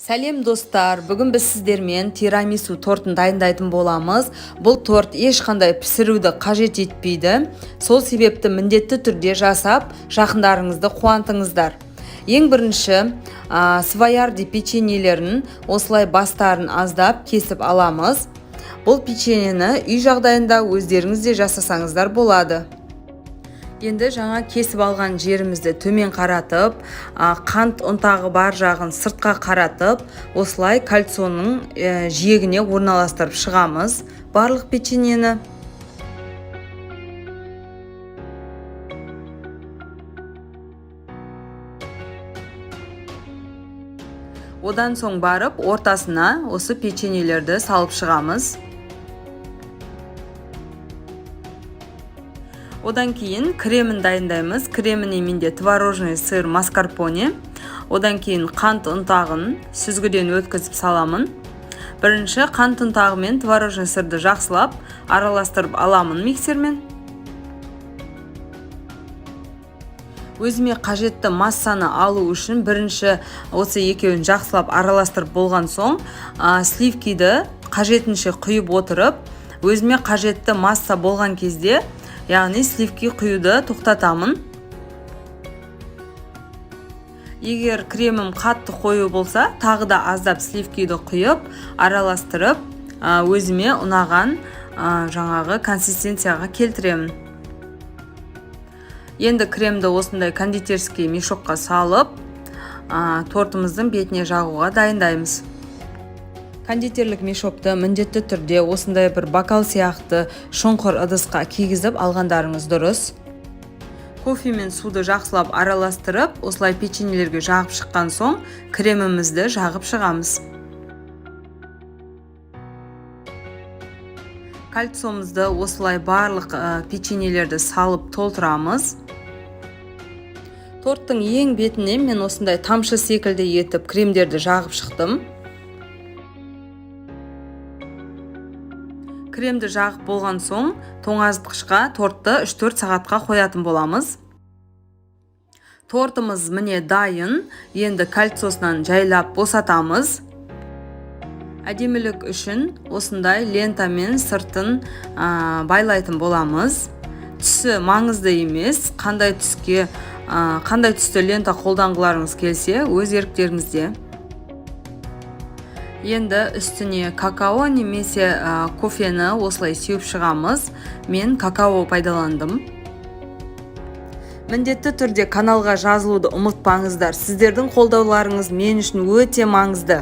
Сәлем, достар! Бүгін біз сіздермен тирамису тортын дайындайтын боламыз. Бұл торт ешқандай пісіруді қажет етпейді. Сол себепті міндетті түрде жасап, жақындарыңызды қуантыңыздар. Ең бірінші савоярди печеньелерін осылай бастарын аздап кесіп аламыз. Бұл печеньені үй жағдайында өздеріңіз де жасасаңыздар болады. Енді жаңа кесіп алған жерімізді төмен қаратып, қант ұнтағы бар жағын сыртқа қаратып, осылай кольцоның жиегіне орналастырып шығамыз барлық печеньені. Одан соң барып ортасына осы печеньелерді салып шығамыз. Одан кейін кремін дайындаймыз. Креміне менде творожный сыр маскарпоне. Одан кейін қант ұнтағын сүзгіден өткізіп саламын. Бірінші қант ұнтағы мен творожный сырды жақсылап араластырып аламын миксермен. Өзіме қажетті массаны алу үшін бірінші осы екеуін жақсылап араластырып болған соң, сливкиді қажетінше құйып отырып, өзіме қажетті масса болған кезде, яғни сливки құюды тоқтатамын. Егер кремім қатты қою болса, тағы да аздап сливкиді құйып, араластырып, өзіме ұнаған жаңағы консистенцияға келтіремін. Енді кремді осындай кондитерский мешокқа салып, тортымыздың бетіне жағуға дайындаймыз. Кондитерлік мешокты міндетті түрде осындай бір бокал сияқты шұңқыр ыдысқа кигізіп алғандарыңыз дұрыс. Кофе мен суды жақсылап араластырып, осылай печеньелерге жағып шыққан соң, кремімізді жағып шығамыз. Кольцомызды осылай барлық печеньелерді салып толтырамыз. Торттың ең бетіне мен осындай тамшы секілді етіп кремдерді жағып шықтым. Кремді жағып болған соң, тоңазытқышқа тортты 3-4 сағатқа қоятын боламыз. Тортымыз, міне, дайын. Енді кольцосынан жайлап босатамыз. Әдемілік үшін осындай лентамен сыртын байлайтын боламыз. Түсі маңызды емес, қандай түске қандай түсті лента қолданғыларыңыз келсе, өз еріктеріңізде. Енді үстіне какао немесе кофені осылай сеуіп шығамыз. Мен какао пайдаландым. Міндетті түрде каналға жазылуды ұмытпаңыздар. Сіздердің қолдауларыңыз мен үшін өте маңызды.